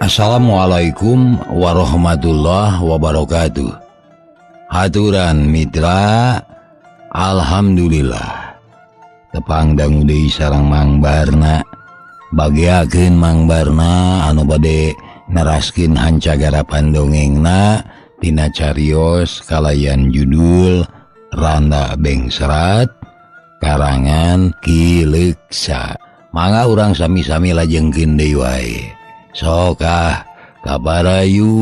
Assalamualaikum warahmatullahi wabarakatuh. Haturan mitra, alhamdulillah tepang dangu deui sareng Mang Barna. Bagiakeun Mang Barna anu bade neraskeun hancagarapan dongengna tina carios kalayan judul Randa Bengsrat karangan Ki Leuksa. Mangga urang sami-sami lajengkeun deui wae. Sokah kabarayun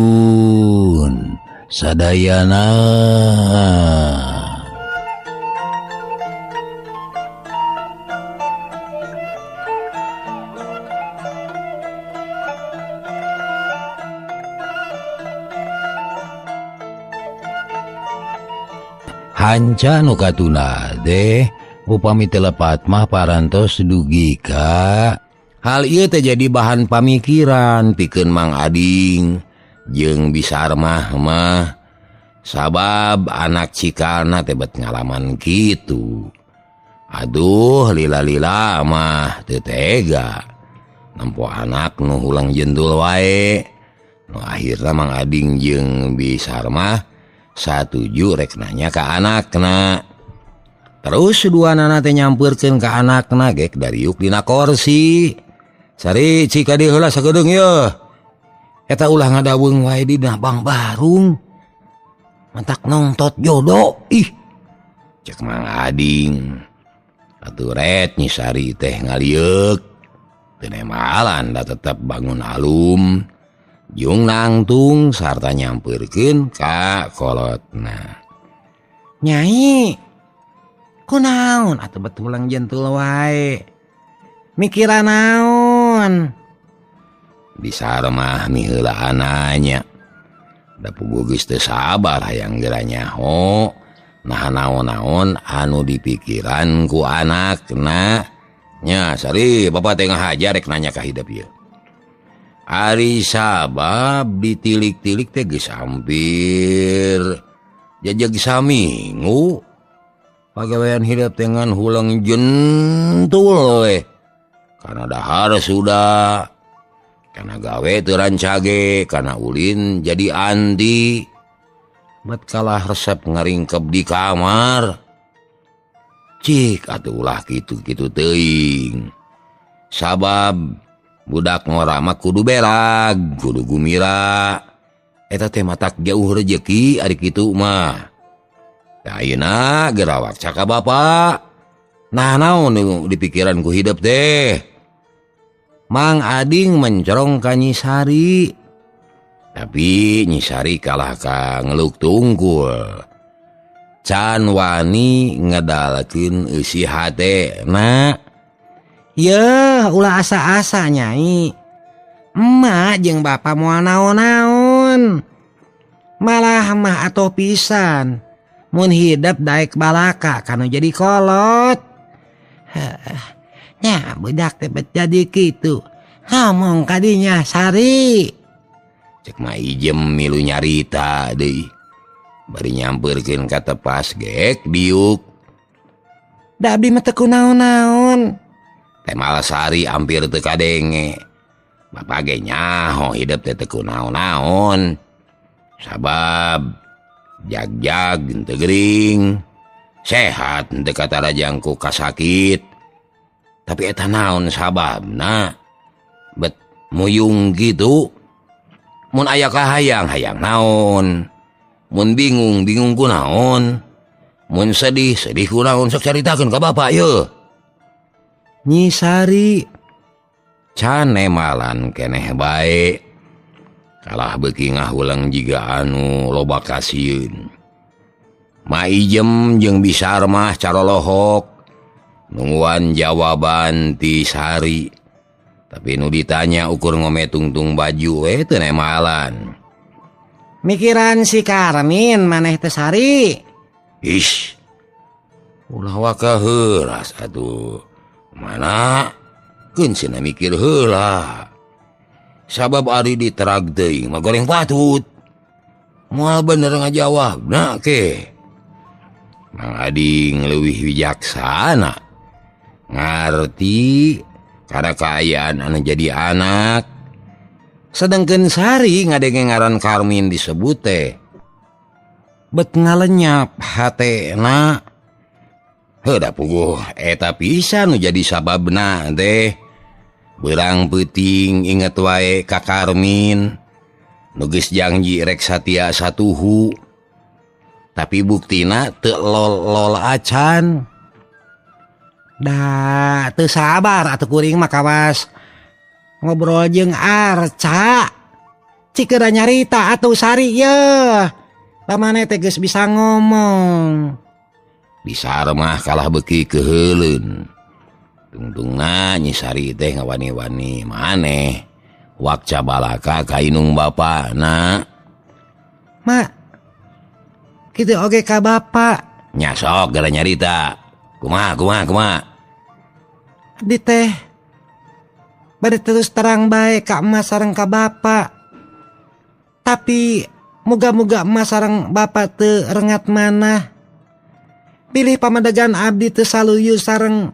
sadayana. Hanca nu katuna teh upami teu lepat mah parantos dugi ka hal ieu teh jadi bahan pamikiran pikeun Mang Ading jeung Bisarmah mah, sabab anak cikalna teh bet ngalaman kitu. Aduh, lila-lila mah teu tega nempo anak nu hulang jentul wae. Nu akhirna Mang Ading jeung Bisarmah satuju rek nanya ka anakna. Terus duanana teh nyampeurkeun ka anakna gek dariuk dina korsi. Sari cika di heula sagedeung yeuh. Eta ulah ngadaweung wae dina Bang Barung. Mantak nongtot jodoh. Ih. Cek Mang Ading. Atuh ret Nyi Sari teh ngalieuk. Teu nemalan da tetep bangun alum. Jung nangtung sarta nyampeurkeun ka kolotna. Nyai, kunaon atuh betulang jentul wae. Mikiran naon? Bisarmah miheulaan nanya. Da puguh geus teu sabar hayang geura nyaho. Nah naon-naon anu dipikiran ku anakna. Nya Sari, bapak teh ngahajar rek nanya ka hidep ieu. Ari sabab ditilik-tilik teh geus hampir jajeg saminggu. Pagawean hidep teh ngan hulang jentul we. Karena dahar sudah, karena gawe teu rancage, karena ulin jadi anti. Bet kalah resep ngaringkep di kamar. Cik atuh ulah kitu-kitu teuing. Sabab budak ngora mah kudu belag, kudu gumira. Eta teh matak jauh rejeki ari kitu mah. Da ayeuna gerawak caka bapak. Nah naon nu dipikiran ku hidep teh? Mang Ading mencorong ka Nyi Sari. Tapi Nyi Sari kalah ka ngeluk tungkul. Can wani ngedalkeun eusi hatena. Yeuh, ulah asa-asa Nyai. Emak jeung bapa moal naon-naon. Malah mah atoh pisan. Mun hidep daek balaka kanu jadi kolot. Heuh. Nya budak teh bet jadi kitu. Ngomong kadinya Sari. Cek Ma Ijem milu nyarita deui. Bari nyampeurkeun ka tepas gek diuk. Da abdi mah teu kunaon-naon. Teh Malasari hampir teu kadenge. Bapak ge nyaho hidep teh teu kunaon-naon. Sabab jag-jag henteu gering. Sehat henteu katarajang ku kasakit. Tapi eta naon sababna? Bet muyung kitu. Mun aya kahayang hayang naon? Mun bingung bingung ku naon? Mun sedih sedih ku naon? Sok caritakeun ka bapak yeuh. Nyi Sari can nemalan keneh bae. Kalah beuki ngahulang jiga anu loba kasieun. Ma Ijem jeung Bisarmah calolohok nungguan jawaban ti Sari. Tapi nu ditanya ukur ngome tungtung baju we teu nemalan. Mikiran si Karmin maneh teh Sari. Ish. Ulah waka heuras atuh. Mana keun cenah mikir heula. Sabab ari diterag teuing mah goreng patut. Moal bener ngajawabna ke. Mang Ading leuwih wijaksana. Ngarti karena kaayaan anu jadi anak. Sedengkeun Sari ngadenge ngaran Karmin disebut teh. Bet ngalenyap hatena. Heuh da puguh eta pisan nu jadi sababna teh. Beurang peuting inget wae ka Karmin. Nu geus janji rek satia satuhu. Tapi buktina teu lol-lol acan. Da teu sabar atuh kuring mah kawas ngobrol jeung Arca. Cik geura nyarita atuh Sari yeuh. Pamane teh geus bisa ngomong. Bisa mah kalah beuki keuheuleun. Tungtungna Nyi Sari teh ngawani-wani maneh. Wakca balaka ka inung bapana. Mak, kitu oge ka bapak. Nya sok geura nyarita. Kumaha kumaha kumaha. Abdi teh bade terus terang bae ka emak sareng ka bapak. Tapi muga-muga emak sareng bapak teu rengat manah. Bilih pamadegan abdi teu saluyu sareng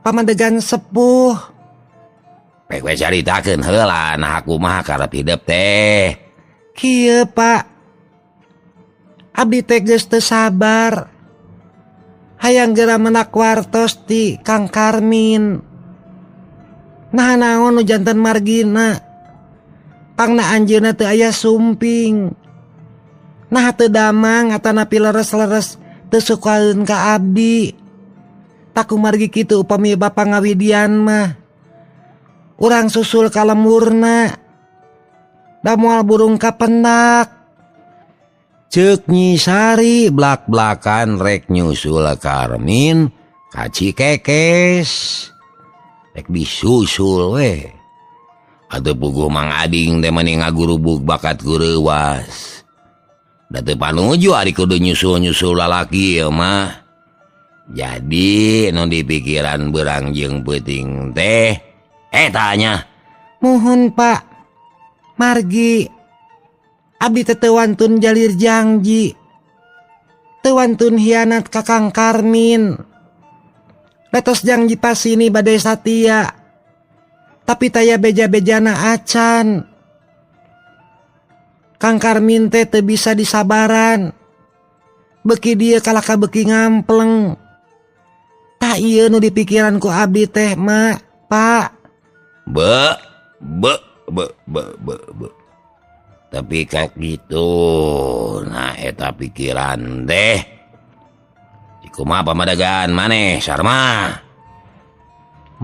pamadegan sepuh. Pek we caritakeun heula nah kumaha karep hidep teh. Kieu Pak. Abdi teh geus teu sabar. Hayang geura menak wartos ti Kang Karmin. Nah naon nu janten margina. Pangna anjeunna teu aya sumping. Nah teu damang atanapi leres-leres teu sukaeun ka abdi. Taku margi kitu upami bapa ngawidian mah. Urang susul ka lemurna. Da moal burung kapendak. Ceuk Nyi Sari blak-blakan rek nyusul Karmin ka Cikekes. Rek disusul we. Atuh puguh Mang Ading teh mani ngagurubug bakat gureuwas. Da teu panuju ari kudu nyusul-nyusul lalaki ieu mah. Jadi nu dipikiran beurang jeung peuting teh eta nya. Muhun Pak. Margi abdi teh teu wantun jalir janji. Teu wantun hianat ka Kang Karmin. Letos janji pasini bade satia. Tapi taya beja-bejana acan. Kang Karmin teh teu bisa disabaran. Beuki dieu kalaka beuki ngampleng. Tah ieu nu dipikiran ku abdi teh, Mak, Pak. Be be be be be be. Tapi kak gitu, nah eta pikiran teh. Kumaha pamadegan maneh Sarma?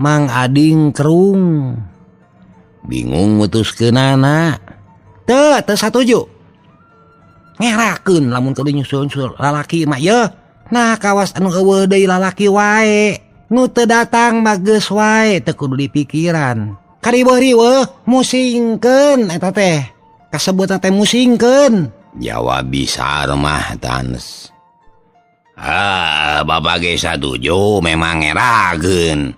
Mang Ading kerung. Bingung mutuskeunana. Teu, teu satuju. Ngerakeun lamun kudu nyusul-nyusul lalaki mah yeuh. Nah kawas anu eueuh deui lalaki wae. Nu teu datang mah geus wae teu kudu dipikiran. Kariweuh-riweuh musingkeun eta teh. Kasebutna teh musingkeun. Jawab Sarmah tans. Ah, bapak ge satuju memang ngerakeun.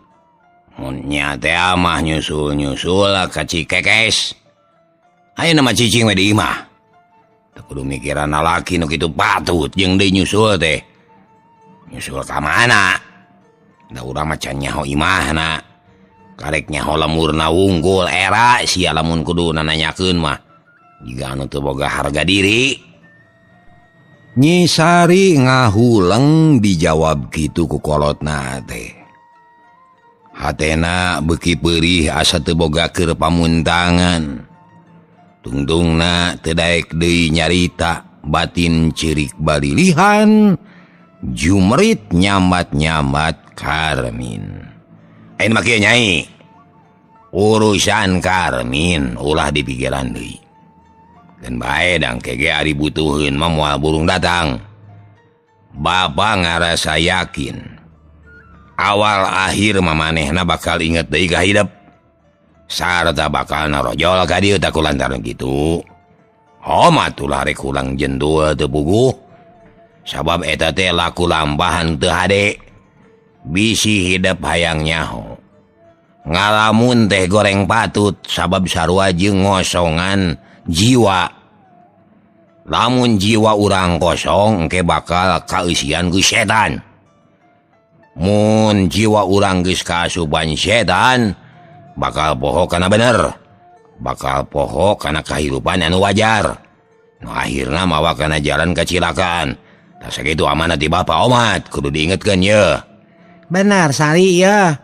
Mun nya teh mah nyusul-nyusul ka Cikekes. Ayeuna mah cicing we di imah. Teu kudu mikiran lalaki nu kitu patut jeung deui nyusul teh. Nyusul ka mana? Da urang mah can nyaho imahna. Karek nyaho lemurna wungkul era sia lamun kudu nananyakeun mah. Jiga anu teu boga harga diri. Nyi Sari ngahuleng dijawab kitu ku kolotna teh. Hatena beuki peurih asa teu boga keur pamuntangan. Tungtungna teu daek deui nyarita, batin ceurik balilihan, jumrit nyambat-nyambat Karmin. Ayeuna mah kieu Nyai. Urusan Karmin ulah dipikiran deui. Dan bae dang kege ari butuheun mah moal burung datang. Bapa ngarasa yakin awal akhir mamanehna bakal inget deui ka hidep. Sarta bakal narojol ka dieu tak kulantaran kitu. Homa tulah rek ulang jendul teu puguh. Sabab eta teh laku lampahan teu hade. Bisi hidep hayang nyaho. Ngalamun teh goreng patut sabab sarua jeung ngosongan jiwa. Lamun jiwa urang kosong engke bakal kaeusian ku setan. Mun jiwa urang geus kaasupan setan bakal poho kana bener. Bakal poho kana kahirupan anu wajar. Nu akhirna mawa kana jalan kacilakaan. Tah sakitu amanat ti Bapak omat kudu diingetkeun ye. Benar Sari ya.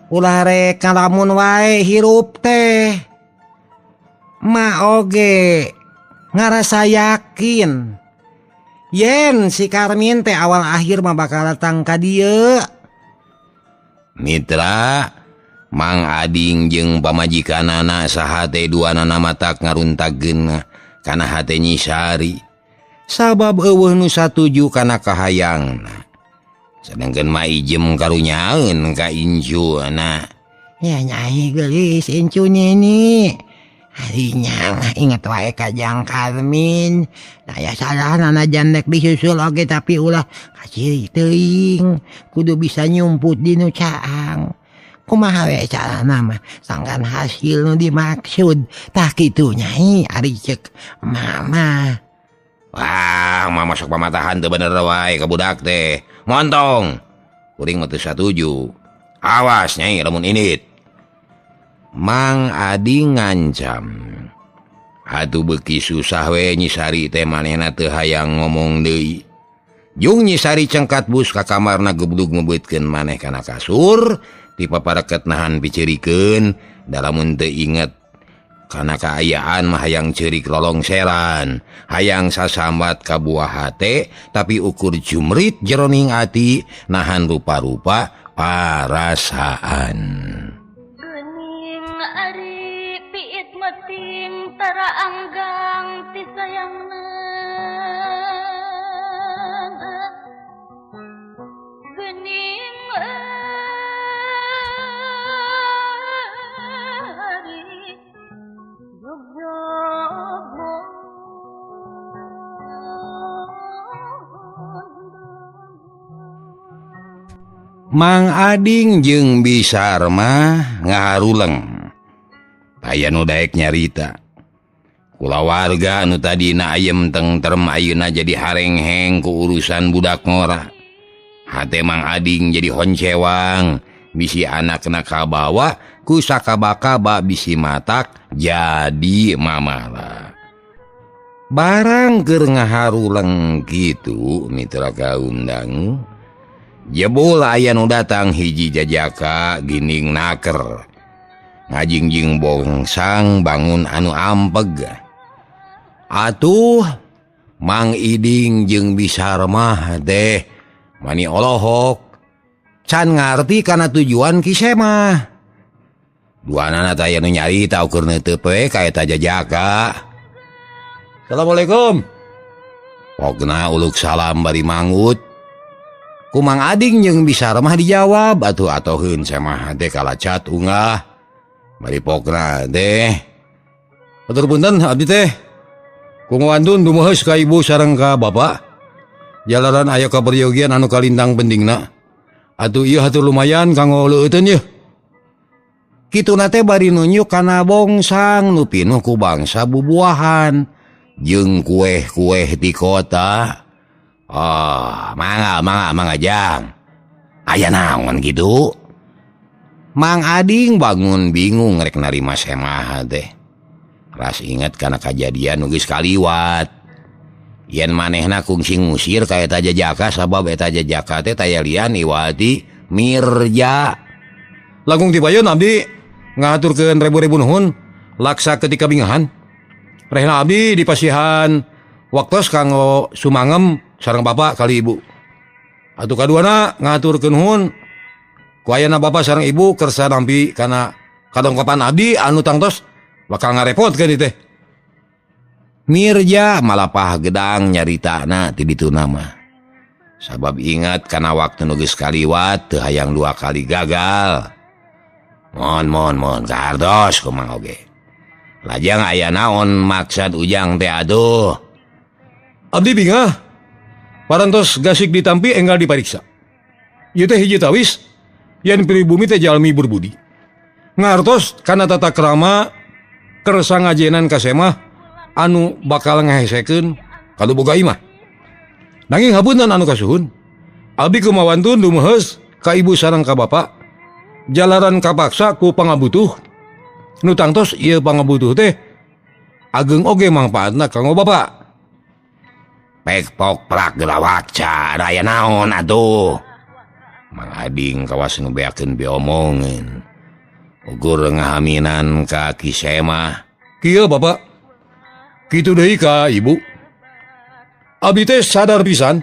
Ulah rek ngalamun wae hirup teh. Ma oge ngarasa yakin yen si Karmin teh awal akhir mah bakal datang ka dieu. Mitra Mang Ading jeung pamajikanana saha teh duanana matak ngaruntagkeun kana hate Nyi Sari. Sabab eueuh nu satuju kana kahayangna. Sedangkeun Ma Ijem karunyaeun ka incuna. Ya nyai geulis incu nini. Harinya lah inget wae ka Jang Karmin. Nah ya salah nana jandek disusul oge tapi ulah kaciri teuing. Kudu bisa nyumput di nu caang. Kumaha we carana mah sangkan hasil nu dimaksud. Tah kitu nyai ari ceuk mama. Wah, mama sok pamatahan teu bener wae ka budak teh. Montong. Kuring mah teu satuju. Awas nyai lamun indit. Mang Ading ngancam. Atuh beuki susah we Nyi Sari teh manehna teu hayang ngomong deui. Jung Nyi Sari cengkat bus ka kamarna geblug meubeutkeun maneh kana kasur, ti papareket nahan piceurikeun, da lamun teu inget kana kaayaan mah hayang ceurik lolongseran, hayang sasambat ka buah hate, tapi ukur jumrit jeroning ati nahan rupa-rupa parasaan. Ari piit meting tara anggang ti sayangna geuning ari jogjog. Mang Ading jeung Bisar mah ngaharuleng. Aya nu daek nyarita. Kulawarga anu tadina ayem tengtrem ayeuna jadi harengheng ku urusan budak ngora. Hate Mang Ading jadi honcewang, bisi anakna kabawa ku sakaba-kaba bisi matak jadi mamala. Barang keur ngaharuleng kitu mitra kaum dangu, jebul aya nu datang hiji jajaka gining naker. Ngajingjing bongsang bangun anu ampeg. Atuh Mang Iding jeung Bisar mah teh mani olohok can ngarti kana tujuan Ki Semah. Duanana teh aya nu nyarita ukur neuteub we ka eta jajaka. Assalamualaikum. Pokna uluk salam bari mangut. Ku Mang Ading jeung Bisar mah dijawab atuh atoheun Semah teh kalacat unggah. Bari pokna teh. Atur punten abdi teh. Kungwantun dumaheus ka ibu sareng ka bapak. Jalaran aya kaperyogian anu kalintang pentingna. Atuh ieu hatur lumayan kanggo leueuteun yeuh. Kituna teh bari nunjuk kana bongsang nu pinuh ku bangsa bubuahan jeung kueh-kueh di kota. Oh, mangga mangga mangga jang. Aya naon kitu? Mang Ading bangun bingung rek narima Semah teh. Ras inget kana kajadian nu geus kaliwat. Yen manehna kungsi ngusir ka eta jajaka sabab eta jajaka teh taya lian iwati Mirja. Langkung tibayun abdi ngahaturkeun ribu-ribu nuhun laksa ketika bingahan. Rehna abdi dipasihan waktos kanggo sumangem sareng bapak kali ibu. Atuh kaduana ngahaturkeun nuhun ku ayana bapak sareng ibu kersa nampi kana kadongkopan abdi anu tangtos bakal ngarepotkeun ieu teh. Mirja malapah gedang nyaritana ti dituna mah. Sabab ingat kana waktu nu geus kaliwat teu hayang dua kali gagal. Mohon mohon mohon kartos kumaha oge. Lajang aya naon maksad ujang teh atuh. Abdi bingah parantos gasik ditampi enggal dipariksa. Ieu teh hiji tawis yen pribumi teh jalmi berbudi. Ngartos kana tata krama kersa ngajenan ka Semah anu bakal ngahesekeun kadu boga imah. Nanging hapunten anu kasuhun. Abdi kumawantun dumeheus ka ibu sareng ka bapak jalaran kapaksa ku pangabutuh Nu tangtos ieu pangabutuh teh ageng oge mangpaatna kanggo bapak. Pek pok prak gelawak cara aya naon atuh. Mang Ading kawas nu beakeun biomongeun. Ugur ngahaminan ka Ki Semah. Kieu bapak. Kitu deui ka ibu. Abdi teh sadar pisan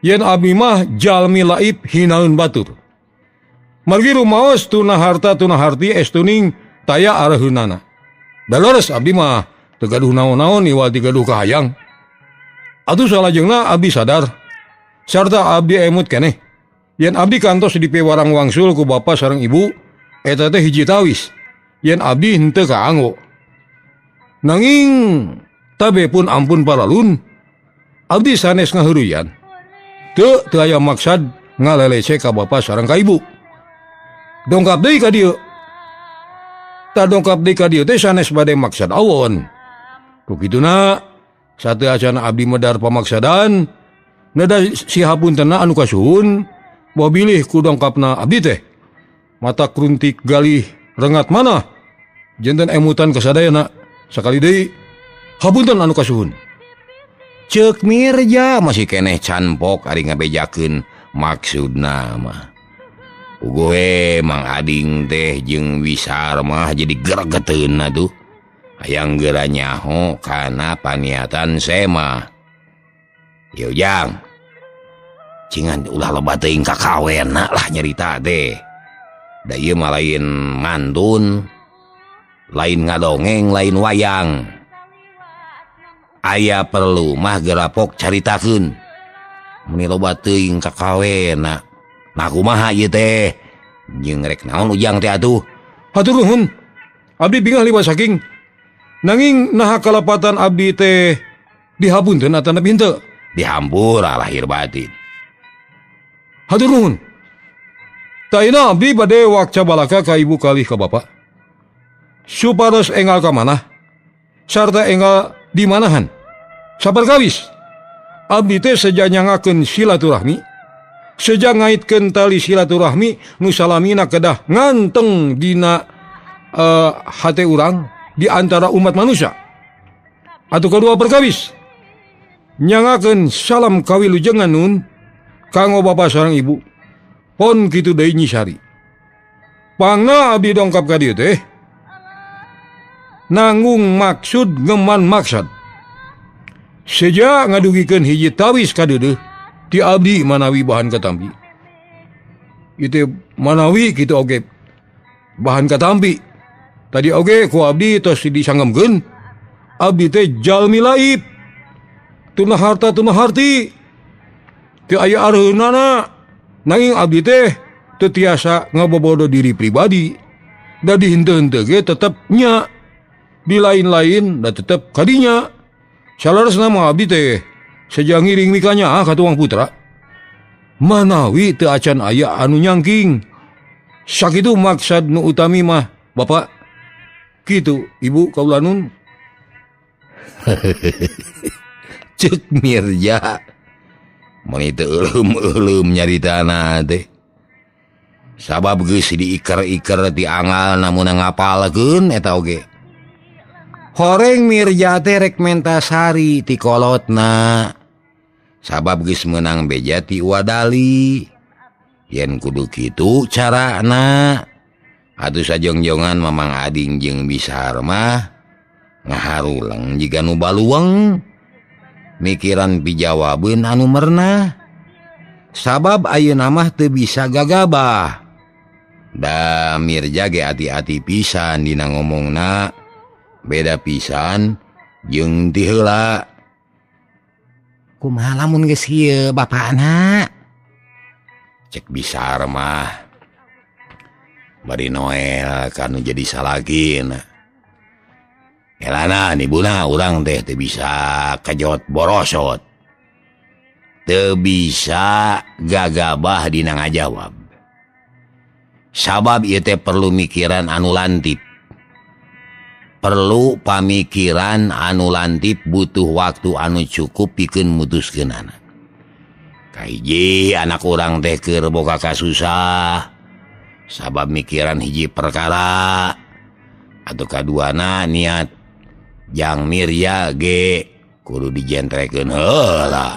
yen abdi mah jalmi laib hinaeun batur. Margi rumaos tuna harta tuna harti estuning taya araheunana. Da leres abdi mah teu gaduh naon-naon iwal ti gaduh kahayang. Atuh salajengna abdi sadar sarta abdi emut keneh yen abdi kantos dipiwarang wangsul ku bapa sareng ibu eta teh hiji tawis yen abdi henteu kaanggo. Nanging tabe pun ampun paralun abdi sanes ngaheuruyan. Teu teu aya maksad ngalelece ka bapa sareng ka ibu. Dongkap deui ka dieu. Tah dongkap deui ka dieu teh sanes bade maksad awon. Ku kituna sateu acana abdi medar pamaksadan neda si hapuntenna anu kasuhun bobilih ku dongkapna abdi teh. Mata kruntik galih rengat mana janten emutan kasadayana sakali deui hapunten anu kasuhun. Ceuk Mirja masih keneh canpok ari ngabejakeun maksudna mah. Ugoe Mang Ading teh jeung Wisar mah jadi gregeteun atuh. Hayang geura nyaho kana paniatan Semah. Yo Jang. Cingan ulah loba teuing kakawena lah nyarita teh. Da ieu mah lain mantun, lain ngadongeng, lain wayang. Aya perlu mah gerapok caritakeun. Meni loba teuing kakawena. Nah kumaha ieu teh? Jeung rek naon Ujang teh atuh? Hatur nuhun. Abdi bingah liwat saking. Nanging naha kalepatan abdi teh dihapunten atanapi henteu? Dihampura lahir batin. Hatur nuhun. Taina abdi bade wakca balaka ka ibu kalih ka bapa. Supados enggal ka manah sarta enggal di manahan. Saperkawis abdi teh seja nyangakeun silaturahmi, seja ngaitkeun tali silaturahmi nu salamina kedah nganteng dina hate urang di antara umat manusia. Atau kedua perkawis nyangakeun salam kawilujengan nun kanggo bapa sareng ibu. Pon kitu deui Nyi Sari. Pangna abdi dongkap ka dieu teh nanggung maksud ngeman maksad. Seja ngadugikeun hiji tawis kadeudeuh ti abdi manawi bahan katampi. Ieu manawi kitu oge bahan katampi. Tadi oge ku abdi tos disangemkeun abdi teh jalmi laib. Tuna harta tuna harti. Teu aya areunana. Nanging abdi teh teu tiasa ngabobodo diri pribadi. Da dihenteu-henteu ge tetep nya. Di lain-lain da tetep kadinya. Saleresna mah abdi teh seja ngiring mikanya ka tuang putra. Manawi teu acan aya anu nyangking. Sakitu maksad nu utami mah bapak. Kitu ibu kaula nun. Ceuk Mirja. Meni teu euleuh-euleuh nyaritana teh. Sabab geus diiker-iker ti angal namun ngapalkeun eta oge. Horeng Mirja teh rek menta sari ti kolotna. Sabab geus meunang beja ti Wadali. Yen kudu kitu carana. Atuh sajongjongan Mamang Ading jeung Bisar mah ngaharuleng jiga nu baluweng. Mikiran pijawabeun anu mernah. Sabab ayeuna mah teu bisa gagabah. Da Mirja ge ati-ati pisan dina ngomongna. Beda pisan jeung ti heula. Kumaha lamun geus kieu bapana? Cek Bisar mah. Bari Noel kanu jadi salagina. Elana ibuna urang teh teu bisa kejot borosot. Teu bisa gagabah dina ngajawab. Sabab ieu teh perlu mikiran anu lantip. Perlu pamikiran anu lantip butuh waktu anu cukup pikeun mutuskeunana. Kahiji anak urang teh keur boga kasusah. Sabab mikiran hiji perkara. Atau kaduana niat Jang Mirja ge kudu dijentrekeun heula.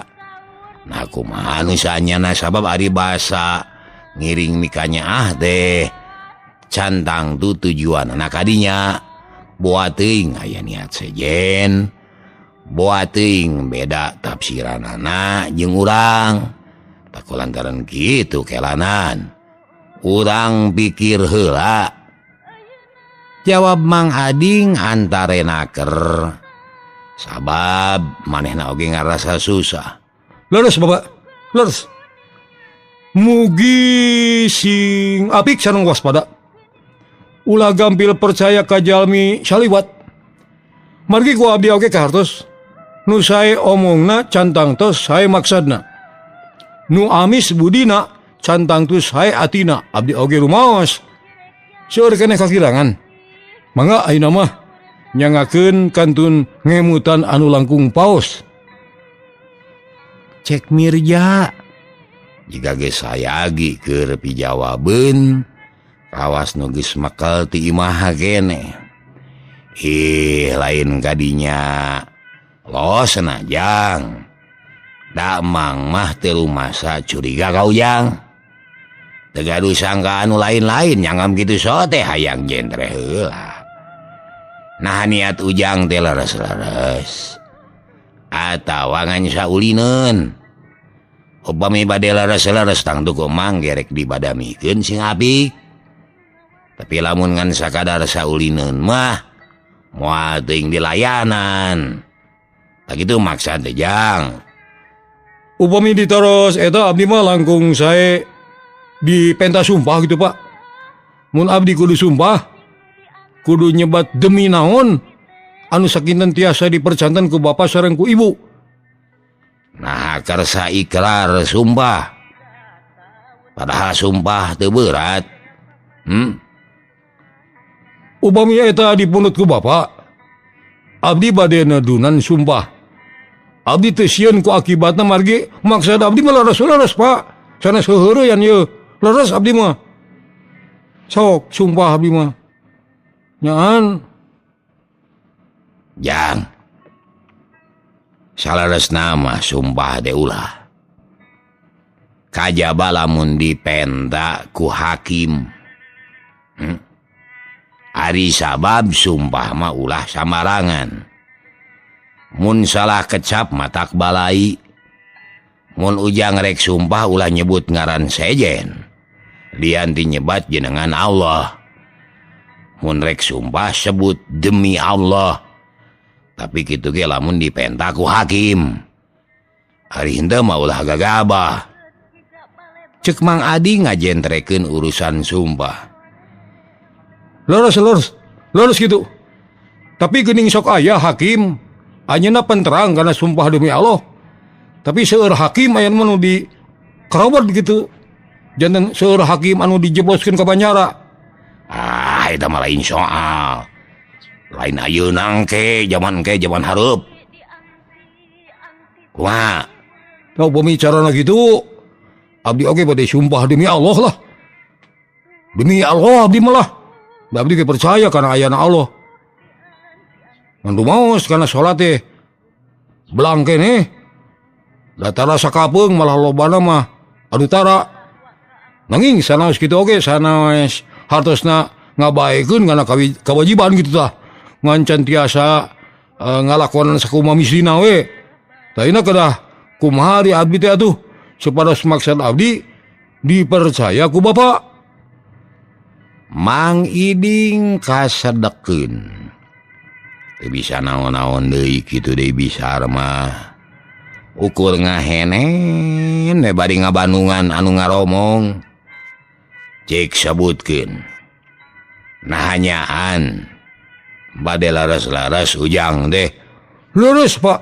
Nah kumaha nu saanyana sabab ari basa ngiring mikanyaah teh cantang tu tujuan anak kadinya boa teuing aya niat sejen boa teuing beda tafsiranana jeung urang tak lantaran kitu kelanan urang pikir heula. Jawab Mang Ading antarenaker sabab manehna oge ngarasa susah. Leres Bapak, leres. Mugi sing apik sareng waspada. Ulah gampil percaya ka jalmi saliwat. Margi ku abdi oge kahartos. Nu sae omongna cantang tos sae maksadna. Nu amis budina cantang tos sae atina. Abdi oge rumaos. Seueur keneh kakirangan. Mangga ayeuna mah nyangakeun kantun ngemutan anu langkung paos. Cek Mirja jika geus sayagi keur pijawabeun kawas nu geus mekel ti imah keneh. Ih lain kadinya los senajang da Mang mah teu masa curiga ka Ujang. Teu gaduh sangka anu lain-lain nyangam kitu sote hayang jentre heula. Nah niat Ujang teh leres-leres atawa ngan saulineun. Upami bade leres-leres tangtu ku Mang gerek dibadamikeun sing apik. Tapi lamun ngan sakadar saulineun mah moal teuing dilayanan. Tak kitu maksa teh Jang. Upami ditaros eta abdi mah langkung sae dipenta sumpah gitu Pak. Mun abdi kudu sumpah kudu nyebat demi naon anu sakinten tiasa dipercanten ku bapa sareng ku ibu. Nah karsa ikrar sumpah. Padahal sumpah teu berat. Upami eta dipunut ku bapa, abdi bade nedunan sumpah. Abdi teu sieun ku akibatna margi maksad abdi mah leres-leres Pak. Sanes heuheureyan ieu. Leres abdi mah. Sok sumpah abdi mah. Nyaan Jang saleresna mah sumpah teh ulah. Kajaba lamun dipenta ku hakim. Ari sabab sumpah mah ulah samarangan. Mun salah kecap matak balai. Mun Ujang rek sumpah ulah nyebut ngaran sejen. Lian ti nyebat jenengan Allah. Mun rek sumpah sebut demi Allah. Tapi kitu ge lamun dipenta ku hakim. Ari henteu mah ulah gagabah. Cek Mang Adi ngajentrekeun urusan sumpah. Leres leres leres gitu. Tapi geuning sok aya hakim anjeunna penterang karena sumpah demi Allah. Tapi seueur hakim aya nu di kerobot gitu. Janten seueur hakim anu dijebloskeun ka panjara. Ah eta mah lain soal. Lain ayeuna ke zaman hareup. Kumaha? Tau upami carana kitu abdi oge bade sumpah demi Allah lah. Demi Allah abdi mah lah. Abdi ge percaya kana ayana Allah. Ngan rumaos kana salat teh belang keneh. Da tara sakapeung malah lobana mah anu tara. Nanging sanaos kitu oge sanaos hartosna ngabaekeun kana kewajiban kitu tah. Ngan can tiasa ngalakonan sakumaha misdina we. Taina kedah kumaha di abdi teh atuh supados maksad abdi dipercaya ku bapa. Mang Iding kasedekeun. Teu bisa naon-naon deui kitu deui bisa mah. Ukur ngahenen we bari ngabandungan anu ngaromong. Cek sebutkeun. Nah nyaan bade laras-laras Ujang teh. Leres Pak.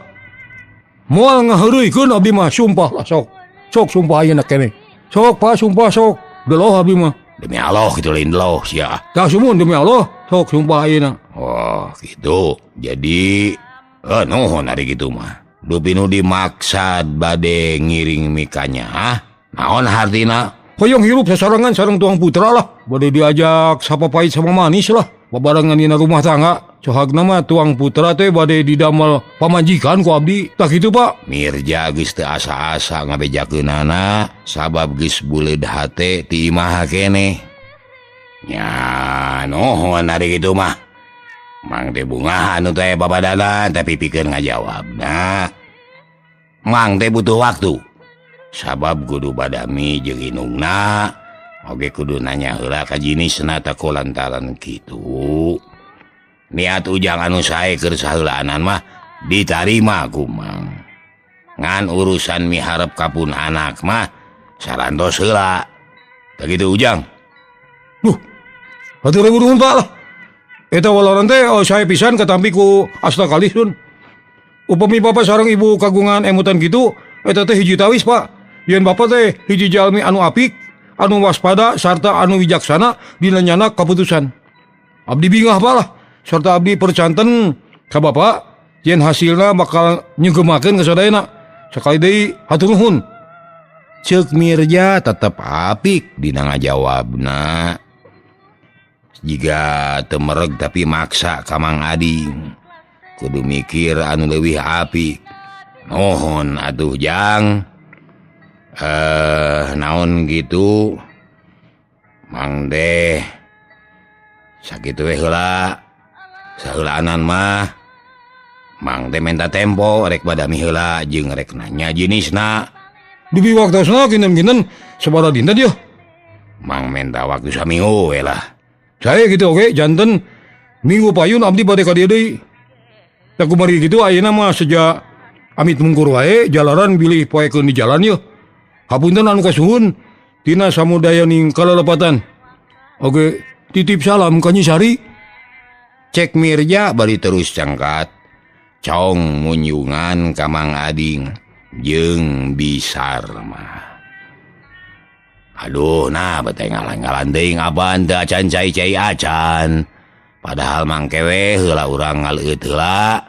Moal ngaheureuykeun abdi mah sumpah lah sok. Sok sumpah ayeuna keneh. Sok Pak sumpah sok. Deloh abdi mah. Demi Allah kitu lain deloh sia. Tah sumun demi Allah sok sumpah ayeuna. Oh gitu. Jadi nuhun ari kitu mah. Dupi nu dimaksad bade ngiring mikanya ah. Naon hartina? Hoyong hirup sasarengan sareng tuang putra lah. Bade diajak sapapait sama manis lah. Babarengan dina rumah tangga cohagna mah tuang putra teh bade didamel pamajikan ku abdi tah kitu Pak. Mirja geus teu asa-asa ngabejakeunana sabab geus buleud hate ti imah keneh. Nya nuhun ari kitu mah. Mang teh bungah anu teh babadana tapi pikeun ngajawabna. Mang teh butuh waktu. Sabab kudu badami jeung indungna. Oge kudu nanya heula ka jinisna teh lantaran kitu. Niat Ujang anu sae keur saheulaanan mah ditarima ku Mang. Ngan urusan miharep ka pun anak mah sarantos heula. Tah kitu Ujang. Duh. Hatur nuhun Pak lah. Eta walaran teh oh, sae pisan katampi ku asta kalih sun. Upami bapak sareng ibu kagungan emutan kitu eta teh hiji tawis Pak. Yen bapak teh hiji jalmi anu apik, anu waspada sarta anu wijaksana dina nyana kaputusan. Abdi bingah Pak lah sarta abdi percanten ka bapak yen hasilna bakal nyugemakeun ka sadayana. Sakali deui hatur nuhun. Ceuk Mirja tetep apik dina ngajawabna. Jiga teu mereg tapi maksa ka Mang Ading. Kudu mikir anu leuwih apik. Nuhun atuh Jang. Naon gitu Mang deh sakitu we heula saheulaanan mah Mang teh minta tempo rek badami heula jeung rek nanya jinisna. Dupi waktosna kinten-kinten sabaraha dinten yeuh? Mang minta waktu saminggu we lah. Saya gitu oke janten minggu payun abdi bade ka dieu deui. Tah kumari kitu ayeuna mah seja amit mungkur wae jalaran bilih poekeun di jalan yeuh. Hapunten anu kasuhun tina samudayaning kalalepatan. Oke, titip salam ka Nyi Sari. Cek Mirja bari terus cangkat. Cong munyungan ka Mang Ading jeung Bisarma. Aduh, nah bete ngalang-ngalan teuing apan teu acan cai-cai acan. Padahal mangke we heula urang ngaleueut heula.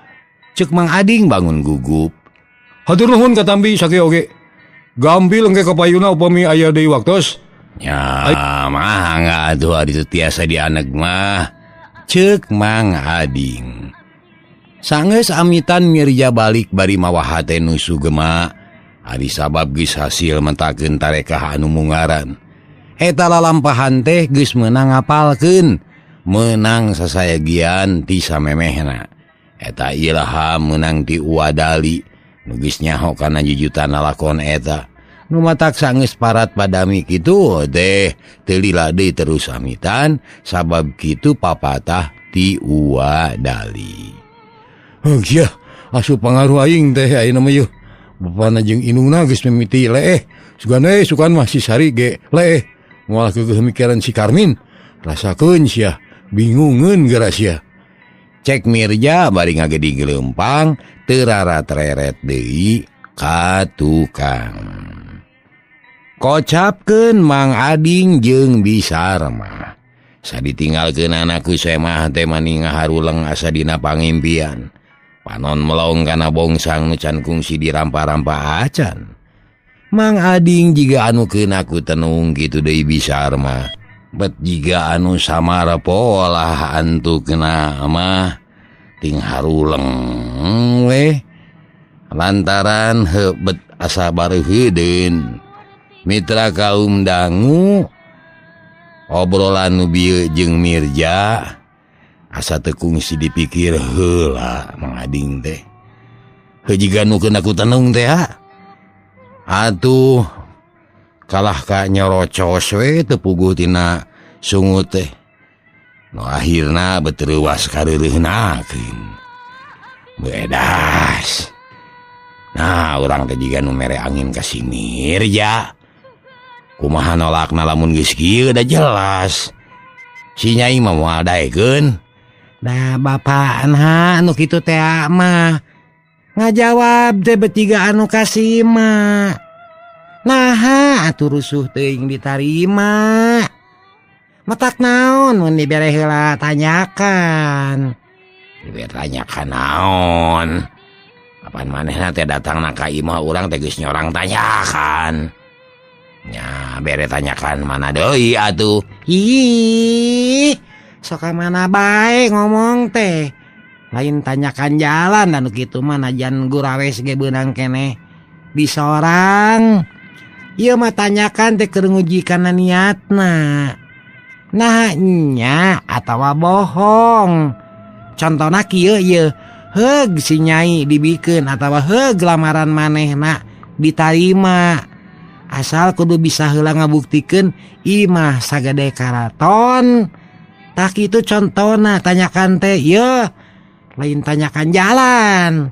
Cek Mang Ading bangun gugup. Hatur nuhun katampi sakieu oge. Gampil engke kapayuna upami aya deui waktos. Nya mah atuh ari teu tiasa dianeg mah. Ceuk Mang Ading. Sanggeus amitan Mirja balik bari mawa hate nu sugema. Ari sabab geus hasil mentakeun tarekah anu mungaran. Eta lalampahan teh geus meunang ngapalkeun, meunang sasayagian ti samemehna. Eta ilham meunang ti Uwadali nu geus nyaho kana jujutan lalakon eta. Nu matak sanggeus parat padami kitu teh teu lila deui terus amitan sabab kitu papatah ti Uwadali. Heuh sia, asup pangaruh aing teh ayeuna mah yeuh. Bapana jeung indungna geus mimiti leeh. Sugan we sukan mah si Sari ge leeh. Moal keukeuh mikiran si Karmin. Rasakeun sia, bingungeun geura sia. Cek Mirja bari ngagedi gelempang teu raratreret deui ka tukang. Kocapkeun Mang Ading jeung Bisarma. Saditinggalkeun anakku semah teh mani ngaharuleng asa dina pangimpian. Panon melong kana bongsang nu can kungsi dirampa-rampa acan. Mang Ading jiga anu keuna ku tenung kitu deui Bisarma. Bet jiga anu samara polah antukna mah ting haruleng we. Lantaran heubet asa bareuheudeun. Mitra kaum dangu obrolan nu bieu jeung Mirja asa teu kungsi dipikir heula Mang Ading teh. Heuh jiga nu keuna ku tenung teh ha. Atuh kalah ka nyorocos we teu puguh tina sungut teh. Nu akhirna bet reuwas kareureunahkeun. Bedas. Nah, urang teh jiga nu mere angin ka si Mirja. Kumaha nolakna lamun geus kieu da jelas. Si Nyai mah moal daekeun. Da bapakna anu kitu teh mah ngajawab teh betiga anu kasima. Naha atuh rusuh teuing ditarima. Matak naon mun dibere heula tanyakan. Dibere tanyakan naon? Apan manehna teh datangna ka imah urang teh geus nyorang tanyakan. Nya bere tanyakan mana deui atuh. Ih, Sok ka mana bae ngomong teh. Lain tanyakan jalan dan kitu mah najan gurawes ge beunang keneh disorang. Ieu mah tanyakan teh keur nguji kana niatna. Nah nya atawa bohong. Contona kieu ieu, heug si nyai dibikeun atawa heug lamaran manehna ditarima. Asal kudu bisa heula ngabuktikeun imah sagede karaton. Tah kitu contona tanyakan teh ieu, lain tanyakan jalan.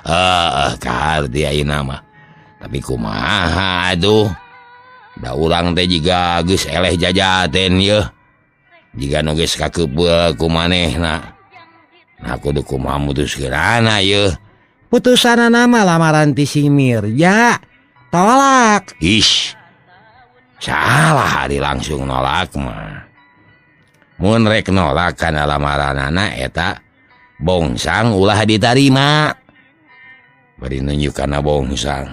Heeh, kaharti ayeuna mah. Tapi kumaha atuh? Da urang teh jiga geus eleh jajaten yeuh. Jiga nu geus kakeubeuh ku manehna. Nah kudu kumaha mutuskeunana yeuh. Putusanana mah lamaran ti si Mirja tolak. Ish. Salah ari langsung nolak mah. Mun rek nolak kana lamaranana eta bongsang ulah ditarima. Bari nunjuk kana bongsang.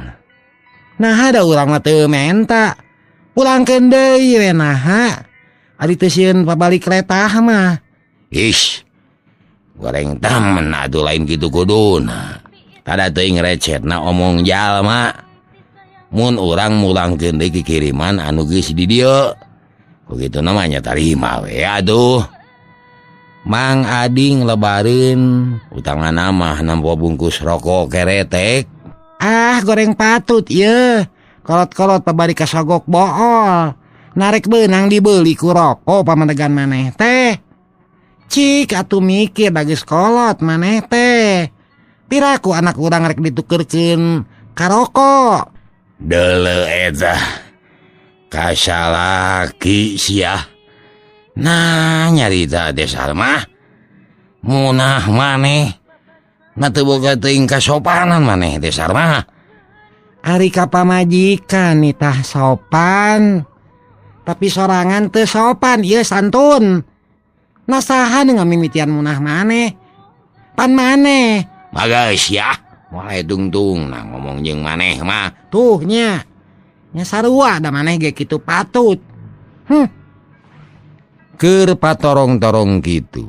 Nah ada urang mah teu menta. Pulangkeun deui we naha. Ari teu sieun pabalik letah mah. Ish. Goreng temen atuh lain kitu kuduna. Tada teuing recetna omong jalma. Mun urang mulangkeun deui kikiriman anu geus di dieu. Begitu namanya tarima we atuh. Mang Ading lebareun utangna mah nampa bungkus rokok keretek. Ah goreng patut ieu. Kolot-kolot pabari kasogok bool. Narek beunang dibeli ku rokok pamadegan maneh teh. Cik atuh mikir bagus kolot maneh teh. Piraku anak urang rek ditukerkeun ka rokok. Deuleu eta. Kasalaki sia. Nah nyarita teh Salmah. Munah maneh. Na teu boga teuing kasopanan maneh teh Salmah. Ari ka pamajikan nitah sopan. Tapi sorangan teu sopan ieu santun. Nasahan ngamimitian munah maneh. Pan maneh. Bagus ya. Mulai tungtung nah ngomong jeung maneh mah. Tuh nya. Nya sarua da maneh ge kitu patut. Keur patorong-torong kitu.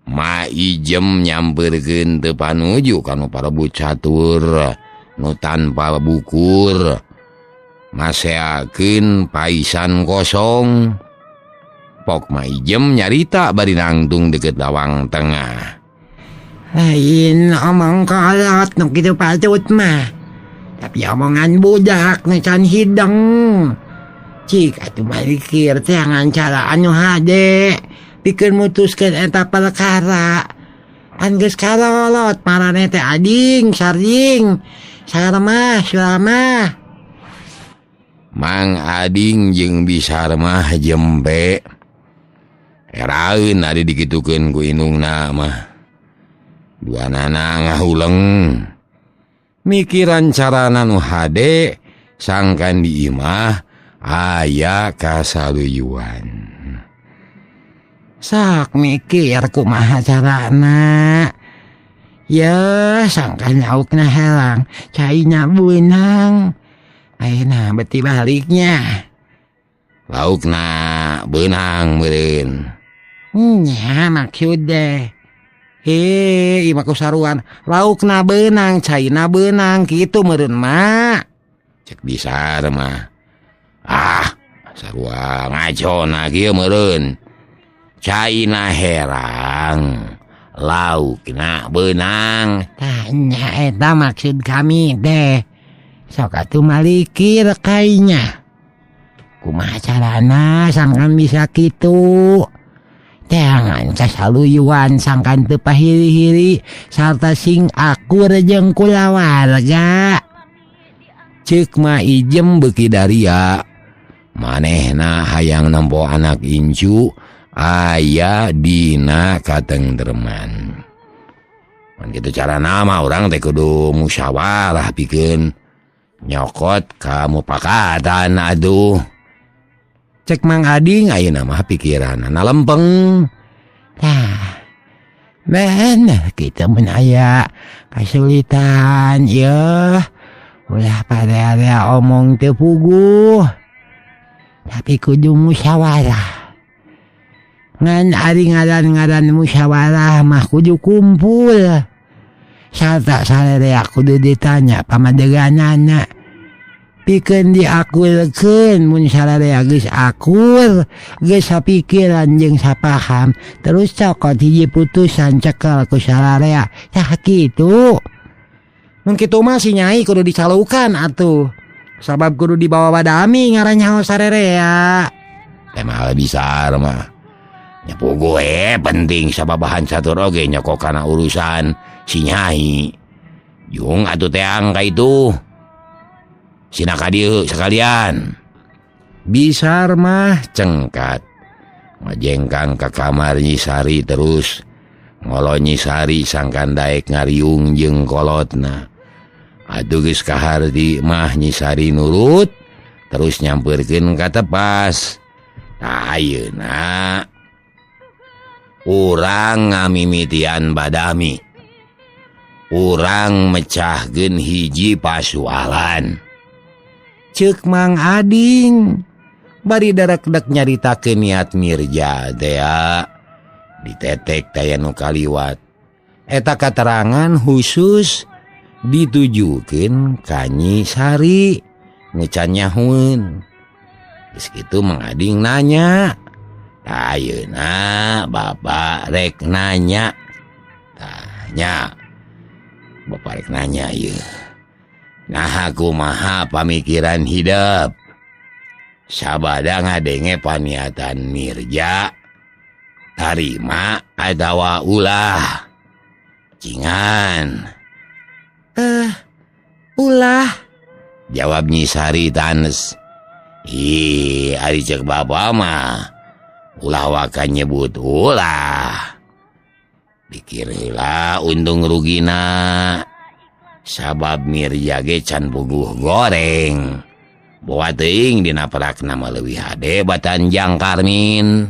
Ma Ijem nyamperkeun teu panuju kanu parebut catur nu tanpa bukur. Maseakeun paisan kosong. Pok Ma Ijem nyarita bari nangtung deket lawang tengah. Lain omong kolot nu kitu patut mah. Tapi omongan budak nu can hideng. Cik atuh mikir teh cara anu hade pikeun mutuskeun eta perkara. An geus kalolot maraneh teh ading sarjing sarmah sulamah. Mang Ading jeung Bisarmah jembe. Eraeun ari dikitukeun ku indungna mah. Duanana ngahuleng. Mikiran carana nu hade sangkan di imah aya kasaluyuan. Sok mikir kumaha carana. Yeuh sangkan laukna helang, caina beunang. Ayeuna beti baliknya. Laukna beunang meureun. Nya maksud deh. Hei, imah ku saruan. Laukna beunang, caina beunang kitu meureun mak. Cek Bisar mah. Ah, sarua ngacona kieu meureun. Caina herang, laukna beunang. Tah nya eta maksud kami deh. Sok atuh malikir kainya. Kumaha carana sangkan bisa kitu. Jangan kasaluyuan sangkan teu pahiri-hiri sarta sing akur jeung kulawarga. Ceuk Ma Ijem beuki daria. Manehna hayang nempo anak incu aya dina katengtreman. Mun kitu carana mah urang teh kudu musyawarah pikeun nyokot kamupakatan aduh. Cek Mang Ading ayeuna mah pikiranna lempeng. Tah. Bener kitu mun aya kasulitan yeuh. Ulah pada omong teu puguh. Tapi kudu musyawarah. Ngan ari ngaran-ngaran musyawarah mah kudu kumpul. Sarta sararea kudu ditanya pamadeganana. Pikeun diakurkeun mun sararea geus akur, geus sapikiran jeung sapaham, terus cokot hiji putusan cekel ku sararea. Tah kitu. Mun kitu mah si Nyai kudu dicalukan atuh. Sabab kudu dibawa badami ngaran nyaho sararea. Teh mah bisa mah. Nya puguh penting sababahan catur oge nyokok kana urusan si Nyai. Jung atuh teang ka itu. Sina ka dieu sekalian. Bisar mah cengkat. Ngajengkang ka kamar Nyi Sari terus ngolo Nyi Sari sangkan daek ngariung jeung kolotna. Aduh geus kaharti mah Nyi Sari nurut terus nyampeurkeun ka tepas. Tah ayeuna urang ngamimitian badami. Urang mecahkeun hiji pasualan. Ceuk Mang Ading bari darekdek nyaritakeun niat Mirja teh ditetek taya nu kaliwat. Eta katerangan khusus ditujukeun ka Nyi Sari nu can nyahueun. Geus kitu Mang Ading nanya, "Tah ayeuna bapak rek nanya." Tah nya bapak rek nanya ieu. Nah kumaha pamikiran hidup. Sabada ngadenge paniatan Mirja tarima atawa ulah. Cingan. Ulah, jawab Nyi Sari tanes. Ih, ari ceuk bapa mah ulah waka nyebut ulah. Pikir heula untung rugina. Sabab Mirja ge can puguh goreng. Boa teuing dina perakna mah leuwih hade batan jang Karmin.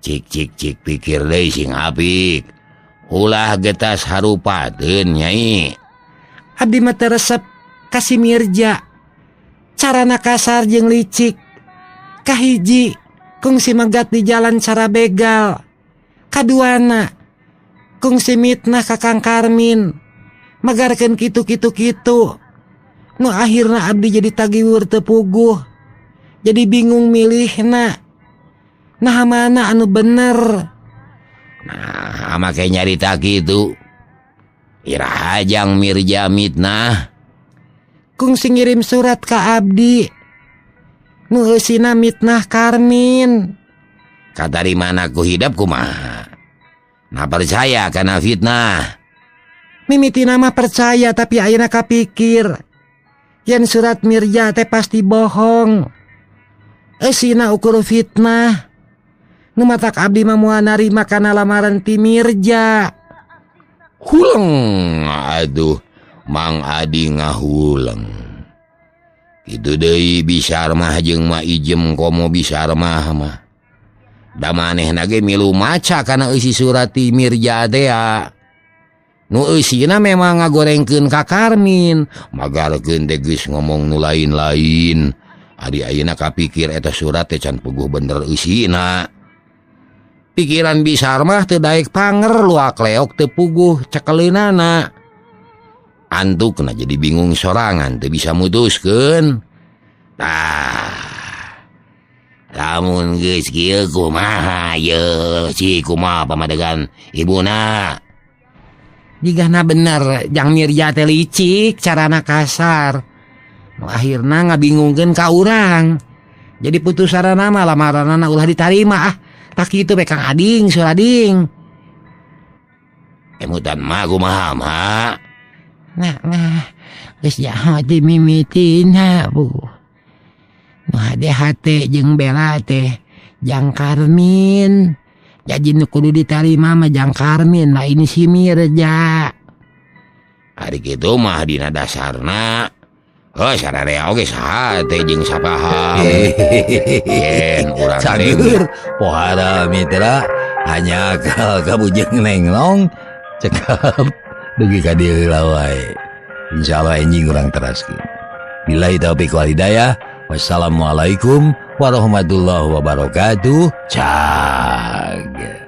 Cik cik cik pikir deui sing apik. Ulah getas harupateun Nyai. Abdi mah teu resep ka si Mirja. Carana kasar jeung licik. Kahiji kungsi megat di jalan cara begal. Kaduana kungsi mitnah ka Kang Karmin. Magarkeun kitu-kitu kitu. Nu akhirna abdi jadi tagiwur teu puguh. Jadi bingung milihna. Nah mana anu bener. Nah make nyarita kitu. Iraha jang Mirja mitnah. Kungsi ngirim surat ka abdi. Nu eusina mitnah Karmin. Katarimana ku hidep kumaha? Nah percaya kana fitnah. Mimitina mah percaya tapi ayeuna kapikir. Yen surat Mirja teh pasti bohong. Eusina ukur fitnah. Nu matak abdi mah moal narima kana lamaran ti Mirja. Huleng aduh Mang Adi ngahuleng. Kitu deui Bisar mah jeung Ma Ijem komo Bisar mah mah. Da manehna ge milu maca kana eusi surat ti Mirja teh. Nu eusina memang ngagorengkeun ka Karmin, magarkeun teh geus ngomong nu lain-lain. Ari ayeuna kapikir eta surat teh can puguh bener eusina. Pikiran Bisar mah teu daek panger luak leok teu puguh cekeleunana. Antukna jadi bingung sorangan teu bisa mutuskeun. Tah. Lamun geus kieu kumaha ye si kumaha pamadegan ibuna. Jigana bener jang Mirja teh licik carana kasar. Nu akhirna ngabingungkeun ka urang. Jadi putusanana mah lamaranana ulah ditarima ah. Tak kitu be Kang Ading surading. Emutan mah kumaha mah. Nah, geus jahat dimimitina bu. Nu hade hate jeung Bella teh jang Karmin. Jadi nu kudu ditarima mah jang Karmin lah ini si Mirja. Ari kitu mah dina dasarna heuh sararea oge saha teh jeung sapaham. Yen urang cager pohara mitra hanya akal kabujeng nenglong cekap dugi ka dieu heula wae. Insyaallah enjing urang teraskeun. Billahi taufiq wal hidayah. Wassalamualaikum warahmatullahi wabarakatuh. Cag.